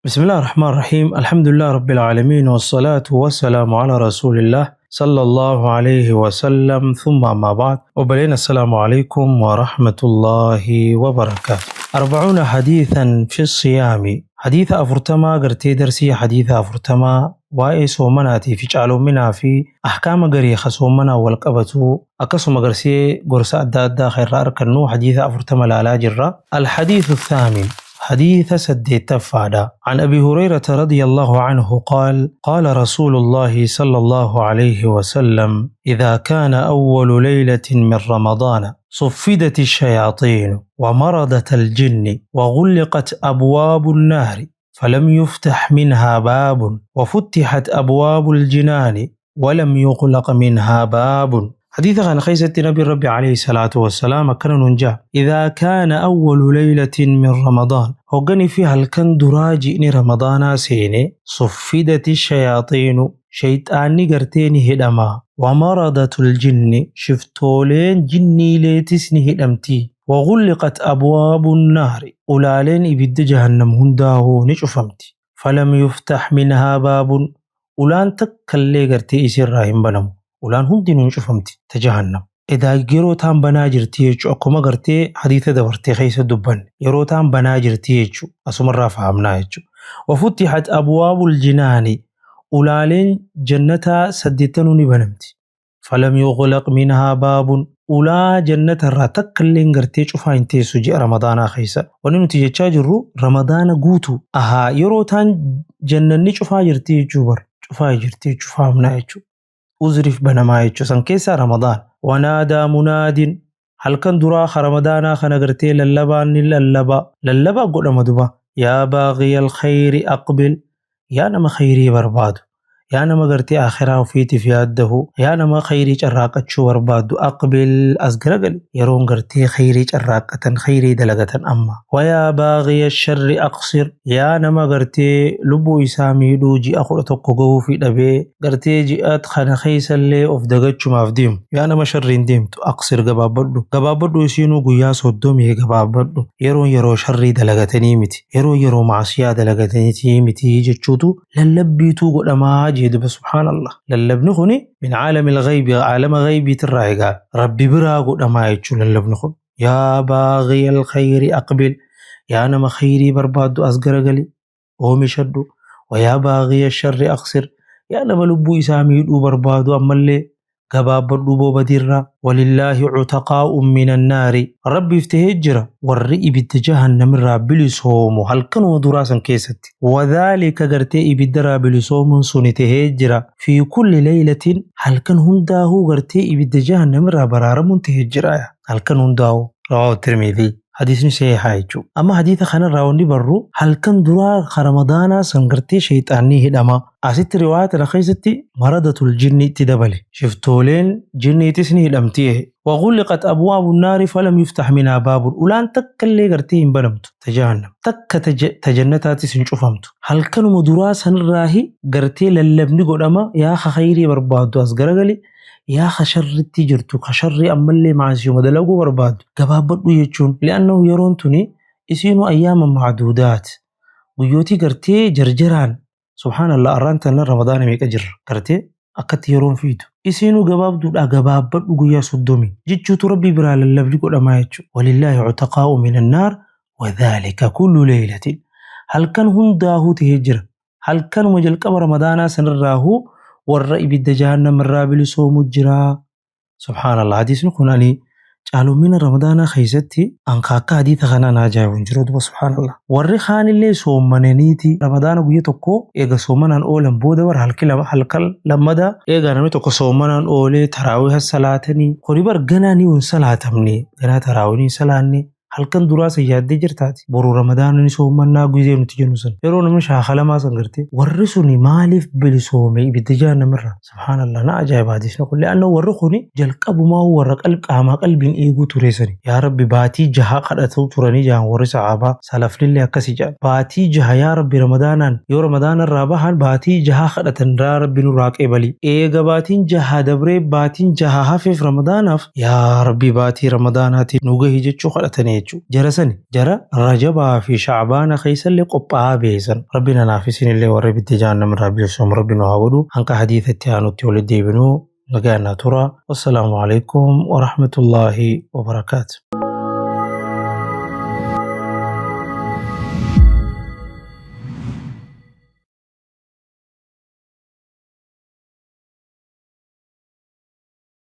بسم الله الرحمن الرحيم، الحمد لله رب العالمين، والصلاة والسلام على رسول الله صلى الله عليه وسلم، ثم أما بعد. وبلينا السلام عليكم ورحمة الله وبركاته. 40 حديثا في الصيام، حديث أفرتما قرتي درسي، حديث أفرتما waa'ee soomanaatii fi caaloominaa fi ahkaama garii ka soomanaa wal qabatu, akkasuma garsee gorsa adda addaa kan irraa argannu hadiisa 40 laalaa jirra. الحديث الثامن، حديث سديتفادا، عن أبي هريرة رضي الله عنه قال: قال رسول الله صلى الله عليه وسلم: إذا كان أول ليلة من رمضان صفدت الشياطين ومرضت الجن وغلقت أبواب النار فلم يفتح منها باب، وفتحت أبواب الجنان ولم يغلق منها باب. حديث عن خيسة نبي ربي عليه الصلاة والسلام كان ننجا: إذا كان أول ليلة من رمضان، هوغني فيها الكن دراجي إني رمضان سيني، صفدت الشياطين، شيطاني قرتيني هدما، ومرضت الجن، شفتولين جني ليتسني هدمتي، وغلقت أبواب النار، أولالين إبد جهنم هنداه نشفمتي، فلم يفتح منها باب، أولان تكالي قرتي إسير راهم بنمو، ulaan hundinuu hin cufamti ta jahannam. Edaa yeroo taan banaa jirti jechuu, akkuma gartee hadiisa dabartee keessa dubbanne, yeroo taan banaa jirti jechuu asumarraa fahamnaa jechuu. وفتحت أبواب الجنان، ulaaleen jannataa saddeettanuu ni banamti. فلم يغلق منها باب، ulaa jannatarraa takka illee gartee cufaa hin teessu ji'a ramadaanaa keessa. Wanni nuti jechaa jirru ramadaana guutuu. Ahaa, yeroo taan jannanni cufaa jirti jechuu bar, cufaa jirti jechuu fahamnaa jechuu. Uzriif banamaa jechuu san keessaa ramadaan. ونادى مناد، halkan duraa ka ramadaanaa kana gartee lallabaan ni lallaba. Lallabaa godhama duba. يا باغي الخير أقبل، yaa nama khayrii barbaadu. Yaa nama gartee akhiraa ofiitiif yaaddahu. Yaa nama khayrii carraaqachuu barbaadu. أقبل، as garagali. Yeroon gartee khayrii carraaqatan, khayrii dalagatan amma. ويا باغي الشر أقصر، yaa nama gartee lubbuu isaa miidhuu ji'a 11 gahuu fi dhabee gartee ji'a kana keessallee of dagachumaaf deemu. Yaa nama sharriin deemtu، أقصر، gabaabbadhu. Gabaabbadhu, isiinuu guyyaa 30 gabaabbadhu. Yeroon yeroo sharrii dalagatanii miti. Yeroo yeroo maasiyaa dalagatanii miti jechuutu lallabbiituu godhamaa jee duba, subhaanallah. Lallabni kuni من عالم الغيب، caalama ghaybiitirraa egaa rabbi biraa godhamaa jechuu lallabni kun. يا باغي الخير أقبل، yaa nama khayrii barbaaddu as garagali oomishadhu. ويا باغي الشر أقصر، yaa nama lubbuu isaa miidhuu barbaadu ammallee gabaabbadhu boobadiirraa. ولله عتقاء من النار، rabbiif tahee jira warri ibidda jahannamirraa bilisoomu halkanuma duraa san keessatti. وذلك، gartee ibiddarraa bilisoomuun suni tahee jira، في كل ليلة، halkan hundaahuu gartee ibidda jahannamirraa baraaramuun tahee jira halkan hundaahuu. رواه الترمذي، hadiisni sahihaa jechuudha. Amma hadiisa kanarraa wanni barru halkan duraa ka ramadaanaa san gartee shayxaanni hidhama. Asitti riwaaya tana keessatti مردة الجن itti dabale. Shiftooleen jinniitis ni hidhamti. وغلقت أبواب النار فلم يفتح منها باب، ulaan takka illee gartee hin banamtu tajahannam, takka tajannataatis hin cufamtu. Halkanuma duraa sanirraahi gartee lallabni godhama: yaa ka khayrii barbaaddu as garagali, yaa ka sharritti jirtu, ka sharrii ammallee maasiyuma dalaguu barbaaddu gabaabbadhu jechuun. لأنه yeroon tuni isiinuu أياما معدودات, guyyootii gartee jarjaraan. Subhaanallah, arraan tana ramadaana meeqa jirra? Gartee akkatti yeroon fiitu isiinuu gabaabduudha. Gabaabbadhu guyyaa 30 jechuutu rabbii biraa lallabni godhamaa jechuudha. ولله عتقاء من النار وذلك كل ليلة، halkan hundaahuu tahee jira. Halkanuma jalqaba ramadaanaa sanirraahuu warra ibidda jahannamarraa bilisoomu jira. Subhaanallah, hadiisni kun ani caalumina ramadaanaa keessatti anka akka hadiisa kanaa na ajaa'ibu hin jiru duba, subhaanallah. Warri kaanillee soommananiiti ramadaana guyya tokko eega soomanaan oolan booda bara halkan lammadaa eega namni tokko soomanaan oolee taraawiha salaatanii kuni bar ganaa ni hin salaatamne, ganaa taraawii hin salaanne, halkan duraa san yaaddee jirtaati. Boru ramadaana ni soomannaa guyyaa nuti jennu san. Yeroo namni shaakalamaa san gartee warri suni maaliif bilisoome ibidda jahannamirraa? Subhaanallah, na ajaa'iba hadiisni kun. لأنه warri kuni jalqabumaa warra qaamaa qalbiin eeguu ture sani. Yaa Rabbi, baatii 6 kadhatu turanii jahan warri sahaabaa, salafnillee akkasii jedhan. Baatii 6, yaa Rabbi, ramadaanaan yoo ramadaanarraa bahan baatii 6 kadhatan, yaa Rabbi nurraa qeebali. Eega baatiin 6 dabree baatiin 6 hafeef ramadaanaaf, yaa Rabbi, baatii ramadaanaatiif nu gahi jechuu kadhatanii jechuudha. jechuudha. Jara sani jara Rajabaa fi Shacbaana keessallee qophaa'aa beesan. Rabbiin anaaf isinillee warra ibidda jahannam irraa bilisoom Rabbi nu haa godhu. Hanqa hadiisa itti aanutti walitti deebinuu nagaan naa tura. Wassalaamu alaikum warahmatullaahi wabarakaatu.